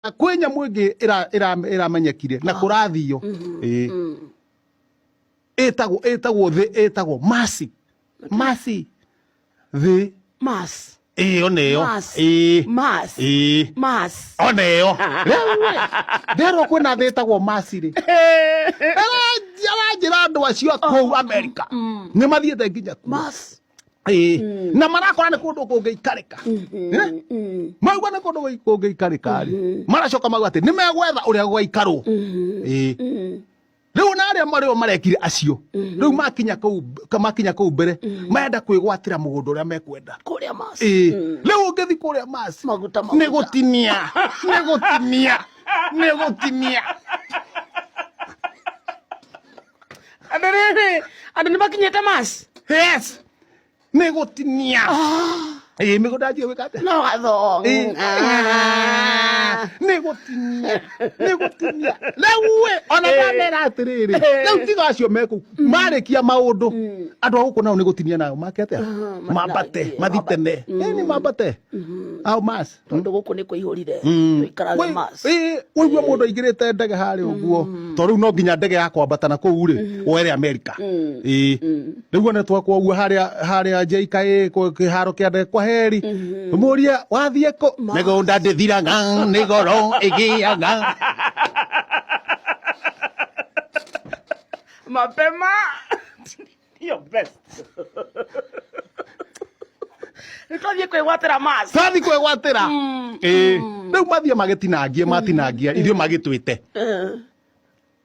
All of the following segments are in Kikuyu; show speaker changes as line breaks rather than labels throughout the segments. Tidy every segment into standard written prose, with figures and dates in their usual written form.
Kwĩ nyamũ ĩngĩ ĩramenyekire na kũrathio. Ĩĩ. Ĩtagwo thĩ, ĩtagwo masi. Masi. Thĩ.
Mars.
Ĩĩ, ona ĩyo.
Mars.
Ĩĩ.
Mars.
Ĩĩ.
Mars.
Ona ĩyo. Rĩu ĩ, nderwo kwĩna thĩ ĩtagwo masi rĩ. Aranjĩra andũ acio a kũu Amerika nĩ mathiĩte nginya kuo.
Mars.
Ĩĩ. Na marakora nĩ kũndũ kũngĩikarĩka. Eh? Maigua nĩ kũndũ kũngĩikarĩka rĩ. Maracoka mauga atĩ nĩ megwetha ũrĩa gũgaikarwo. Ĩĩ. Rĩu na arĩa marĩo marekire acio. Rĩu makinya kũu mbere marenda kwĩgwatĩra mũgũnda ũrĩa mekwenda.
Kũrĩa Mars.
Ĩĩ. Rĩu ũngĩthiĩ kũrĩa Mars.
Maguta, maguta.
Nĩ gũtinia. Nĩ gũtinia. Nĩ gũtinia.
Andũ rĩrĩ, andũ nĩ makinyĩte Mars.
Yes. Nĩ gũtinia. Ĩĩ, mĩgũnda njie gwĩka atĩa?
No gathonga.
Nĩ gũtinia. Nĩ gũtinia. Rĩu ĩ, ona ndamera atĩrĩrĩ, rĩu tiga acio me kũu, marĩkia maũndũ, andũ a gũkũ nao nĩ gũtinia nao make atĩa? Mambate, mathi tene. Ĩĩ, nĩ mambate. Au Mars.
Tondũ gũkũ nĩ kũihũrire. Tũikarage Mars.
Ũigua mũndũ aingĩrĩte ndege harĩa ũguo, tondũ rĩu no nginya ndege ya kwambata na kũu rĩ, were Amerika. Ĩĩ. Rĩu ona twakwo ũguo harĩa JKIA kĩharo kĩa ndege kwa heri. Mũrie wathiĩ kũ? Mĩgũnda ndĩthiraga, nĩ goro ĩgĩaga.
Mapema. Your best. Nĩ twathiĩ kwĩgwatĩra Mars.
Twathiĩ kwĩgwatĩra. Ĩĩ. Rĩu mathiĩ magĩtinangie, matinangia, ithuĩ magĩtwĩte.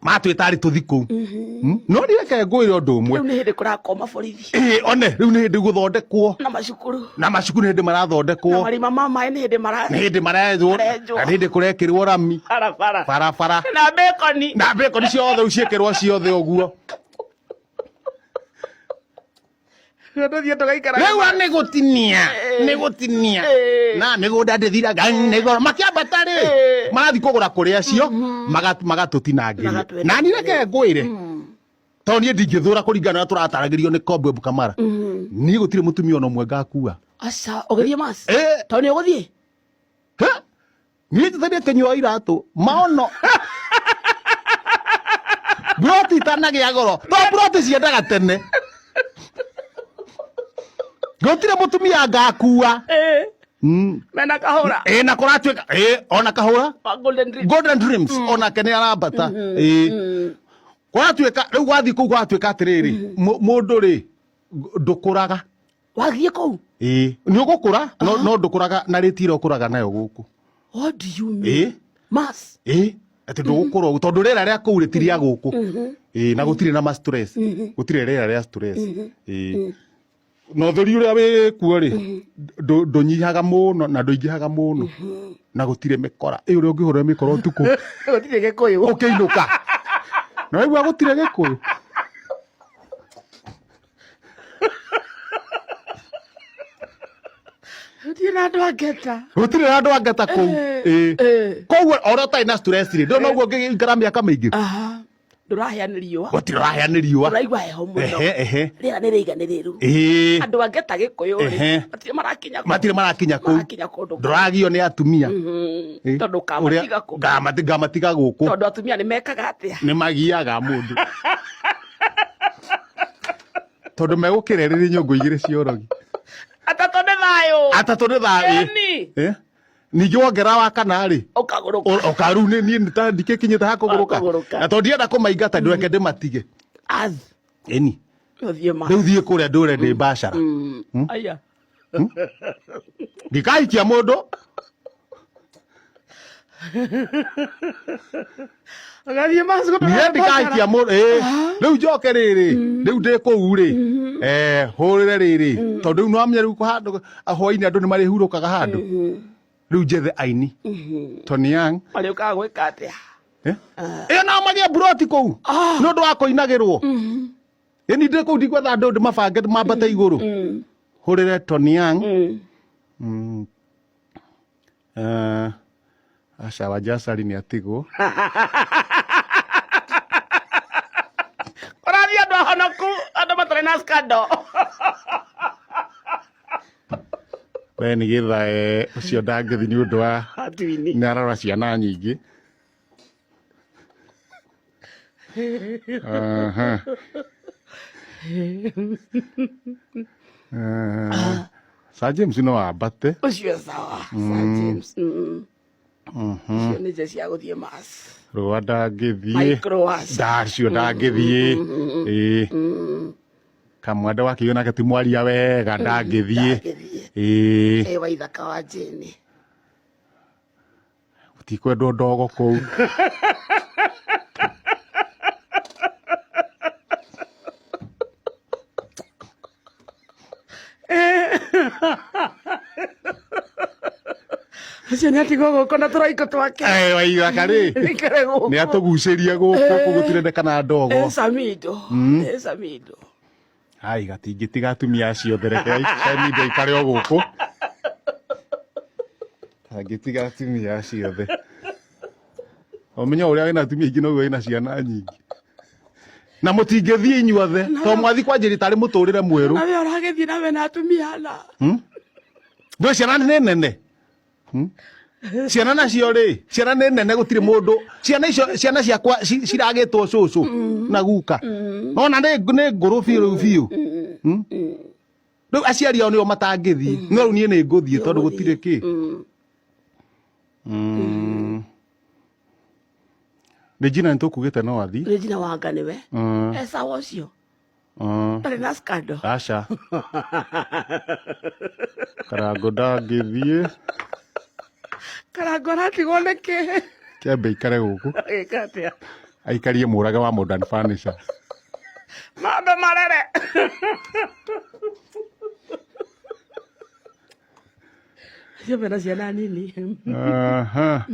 Matwĩta arĩ tũthi kũu. No niĩ reke ngwĩre ũndũ ũmwe.
Rĩu nĩ hĩndĩ kũrakoma borithi.
Ĩĩ, one, rĩu nĩ hĩndĩ gũthondekwo.
Na macukuru.
Na macukuru nĩ hĩndĩ marathondekwo.
Na marima ma maĩ nĩ hĩndĩ mara.
Nĩ hĩndĩ marenjwo.
Marenjwo.
Na nĩ hĩndĩ kũrekĩrwo rami.
Barabara.
Barabara.
Na mbĩkoni.
Na mbĩkoni ciothe rĩu ciĩkĩrwo ciothe ũguo.
Tũthiĩ tũgaikara.
Rĩu nĩ gũtinia, nĩ gũtinia. Na mĩgũnda ndĩthiraga, nĩ goro. Makĩambata rĩ, marathiĩ kũgũra kũrĩ acio, magatũtinangĩria.
Magatwenderia.
Na niĩ reke ngwĩre, tondũ niĩ ndingĩthũra kũringana na ũrĩa tũrataragĩrio nĩ Cobweb Kamara. Niĩ gũtirĩ mũtumia ona ũmwe ngakua.
Aca, ũgĩthiĩ Mars?
Ĩĩ.
Tondũ nĩ ũgũthiĩ?
He? Niĩ njĩtĩrie kĩnyua iratũ maono. Broti itanagĩa goro. To broti ciendaga tene. Gũtirĩ mũtumia ngakua.
Mena kahũra.
Ĩĩ, na kũratuĩka, ĩĩ, ona kahũra.
Wa Golden Dreams.
Golden Dreams, onake nĩ arambata. Ĩĩ. Kũratuĩka, rĩu wathiĩ kũu kũratuĩka atĩrĩrĩ, mũndũ rĩ, ndũkũraga.
Wathiĩ kũu?
Ĩĩ, nĩ ũgũkũra, no ndũkũraga na rĩti ĩrĩa ũkũraga nayo gũkũ.
What do you mean?
Ĩĩ.
Mars.
Ĩĩ, atĩ ndũgũkũra ũguo, tondũ rĩera rĩa kũu rĩti rĩa gũkũ. Ĩĩ, na gũtirĩ na ma stress. Gũtirĩ rĩera rĩa stress. Ĩĩ. Na ũtheri ũrĩa wĩ kuo rĩ, ndũnyihaga mũno na ndũingĩhaga mũno. Na gũtirĩ mĩkora. Ĩ ũrĩa ũngĩhũra mĩkora ũtukũ.
Gũtirĩ gĩkũyũ.
Ũkĩinũka. Na waigua gũtirĩ gĩkũyũ.
Gũtirĩ na andũ a ngeta.
Gũtirĩ na andũ a ngeta kũu. Ĩĩ. Koguo o ũrĩa ũtarĩ na stress rĩ, ndũrĩ noguo ũngĩikara mĩaka mĩingĩ.
Ndũrahĩa nĩ riũa.
Gũtirĩ ũrahĩa nĩ riũa.
Ũraigua heho mũno.
Ehe, ehe.
Rĩera nĩ rĩiganĩrĩru.
Ĩĩ.
Andũ a ngeta gĩkũyũ rĩ, matirĩ marakinya kũu.
Matirĩ marakinya kũu.
Marakinya kũndũ kũu.
Ndũragio nĩ atumia. Ĩĩ.
Tondũ ũkamatiga kũ?
Ngamatiga gũkũ.
Tondũ atumia nĩ mekaga atĩa?
Nĩ magiaga mũndũ. Tondũ megũkĩrerĩria nyũngũ igĩrĩ cia ũrogi.
Atatũ nĩ thayũ.
Atatũ nĩ thayũ.
Ĩni.
Ningĩ wongerera wa kana rĩ,
Ũkagũrũka.
Oka rĩu nĩ niĩ nĩ ndikĩkinyĩte ha kũgũrũka.
Kũgũrũka.
Na tondũ ndienda kũmaingata, ndũreke ndĩmatige.
Ath.
Ĩni.
Ũthiĩ ma.
Rĩu thiĩ kũrĩa ndũre ndĩ mbacara.
Aya.
Ndikahikia mũndũ.
Ũgathiĩ Mars gũtwara
Niĩ
mbacara.
ndikahikia mũndũ. Ĩĩ. Rĩu njoke rĩrĩ, rĩu ndĩ kũu rĩ, hũrĩre rĩrĩ. Tondũ rĩu nĩwamenya rĩu handũ hwainĩ andũ nĩmarĩhurũkaga handũ. Rĩu njethe aini. Tony Young.
Marĩũkaga gwĩka atĩa?
Ĩyo nao magĩe mburoti kũu. Nĩ ũndũ wa kũinagĩrwo. Ĩni ndĩ kũu ndigwetha andũ ndĩmabange mambate igũrũ. Hũrĩre Tony Young. Aca wa Jasari nĩ atigwo.
Ũrathiĩ andũ ahonoku, andũ matarĩ na scandal.
We nĩ gĩtha, ũcio ndangĩthi nĩ ũndũ wa
Twini.
Nĩ ararora ciana nyingĩ. Aha. Eh, Sir James no ambate.
Ũcio sawa. Sir James. Icio nĩ njĩra cia gũthiĩ mass.
Rũa ndangĩthiĩ.
Microwas.
Ndacio ndangĩthiĩ. Ĩĩ. Kamwanda wa kĩo nake ti mwaria wega, ndangĩthiĩ.
Ndangĩthiĩ.
Ĩĩ.
Ĩ wa ithaka wa Jane.
Gũtikwendwo ndogo kũu.
Ũcio nĩ atigwo gũkũ na tũraiko twake.
Eh, wa ithaka rĩ.
Ikare gũkũ.
Nĩ atũgucĩria gũkũ, kũu gũtirendekana ndogo.
Ĩ Samido. Ĩ Samido.
Ai, gatingĩtiga atumia acio othe, reke Samido aikare o gũkũ. Angĩtiga atumia acio othe. Ũmenye ũrĩa wĩna atumia aingĩ noguo wĩna ciana nyingĩ. Na mũtingĩthiĩ inyuothe, to mwathi kwanjĩrĩria tarĩ mũtũrĩre mwerũ.
Na we ũragĩthiĩ na wena atumia ana.
Ndũĩ ciana nĩ nene. Ciana nacio rĩ, ciana nĩ nene gũtirĩ mũndũ. Ciana icio, ciana ciakwa ciragĩtwo cũcũ na guka. Nona nĩ ngũrũ biũ rĩu biũ. Rĩu aciari ao nĩo matangĩthiĩ. No rĩu niĩ nĩ ngũthiĩ tondũ gũtirĩ kĩ. Regina nĩ tũkugĩte no athiĩ.
Regina Wanga nĩwe. E sawa ũcio. Ndarĩ na scandal.
Aca. Karango ndangĩthiĩ.
Karango aratigwo nĩkĩ?
Kĩambe aikare gũkũ.
Agĩka atĩa?
Aikarie mũrage wa Modern Furniture.
Mambe marere. Acio mena ciana nini.
Aha.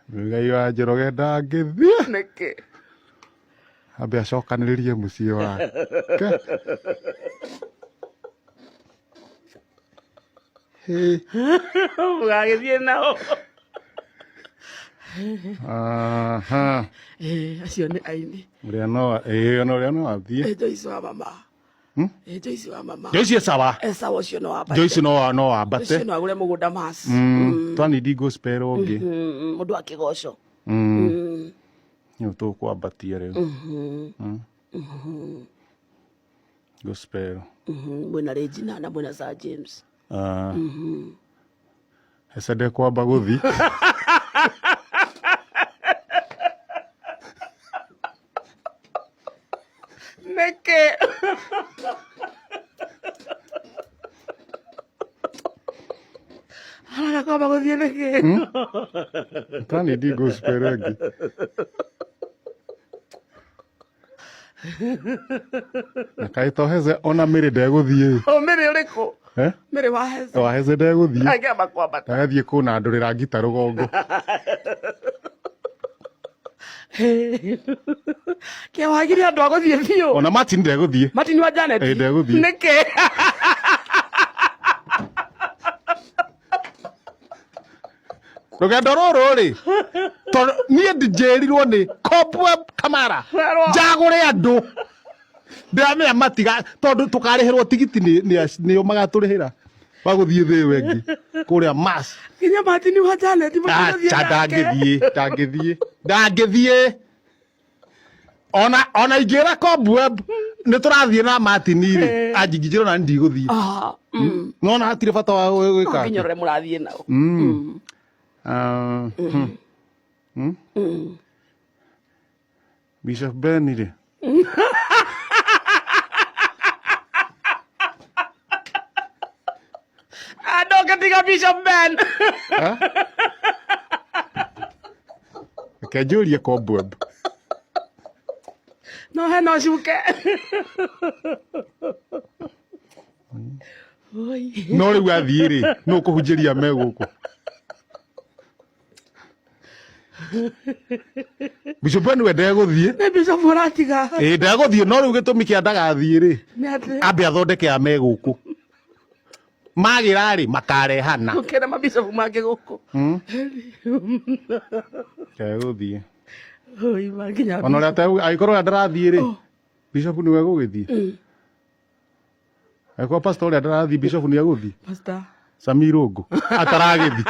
Mũigai wa Njoroge ndangĩthiĩ.
Nĩkĩ?
Ambe acokanĩrĩrie mũciĩ wake. Hĩ.
Mũgagĩthiĩ nao.
Aha.
Acio nĩ aini.
Ũrĩa no, ĩĩ, ona ũrĩa no athiĩ.
Joyce wa mama. Joyce wa mama.
Joyce e sawa.
E sawa ũcio no ambate.
Joyce no ambate.
Ũcio no agũre mũgũnda mass.
Twanidi gospel ũngĩ.
Mũndũ wa kĩgoco.
Nĩ tũkwambatia rĩu. Gospel.
Mwĩna Regina na mwĩna Sir James.
Ese ndekwamba gũthiĩ.
Nĩkĩ? Araga kwamba gũthiĩ nĩkĩ?
Twanidi gospel ĩngĩ. Na kaĩ to Heze ona Mĩrĩ ndegũthiĩ.
O Mĩrĩ ũrĩkũ?
Eh?
Mĩrĩ wa Heze.
Wa Heze ndegũthiĩ.
Angĩamba kwambata.
Agathiĩ kũna ndũrĩra ngita rũgongo.
Kĩwagire andũ a gũthiĩ biũ.
Ona Martin ndegũthiĩ.
Martin wa Janet.
Ĩ, ndegũthiĩ.
Nĩkĩ?
Rũgendo rũrũ rĩ, tondũ niĩ njĩrirwo nĩ Cobweb Kamara.
Werwo.
Njagũre andũ. Ndĩramenya matiga, tondũ tũkarĩhĩrwo tigiti nĩo magatũrĩhĩra. Wa gũthiĩ thĩ ĩyo ĩngĩ, kũrĩa Mars.
Nginya Martin wa Janet matigũthiĩ
Acha,
nake.
ndangĩthiĩ, ndangĩthiĩ, ndangĩthiĩ. Ona ingĩra Cobweb nĩ tũrathiĩ na Martin rĩ, anjingĩra ona ndigũthiĩ. No ona hatirĩ bata wa gwĩka
No nginya
atĩ.
ũrore mũrathiĩ nao.
Bishop Ben rĩ.
Ndũngĩtiga Bishop Ben.
Ha? Reke njũrie Cobweb.
No hena ũcuke. Oi.
No rĩu athiĩ rĩ, nũ ũkũhunjĩria me gũkũ? Bishop Ben we ndegũthiĩ.
Nĩ Bishop ũratiga.
Ĩ, ndegũthiĩ, no rĩu gĩtũmi kĩa ndagathiĩ rĩ,
Nĩ atĩ.
ambe athondeke a me gũkũ. Magĩra rĩ, makarehana.
Gũkĩra mabishop mangĩ gũkũ.
Ndegũthiĩ.
Oi, manginya
Ona ũrĩa angĩkorwo ũrĩa ndarathiĩ rĩ, Bishop nĩwe egũgĩthiĩ. Angĩkorwo pastor ũrĩa ndarathiĩ, Bishop nĩ egũthiĩ.
Pastor.
Samirungu ataragithi.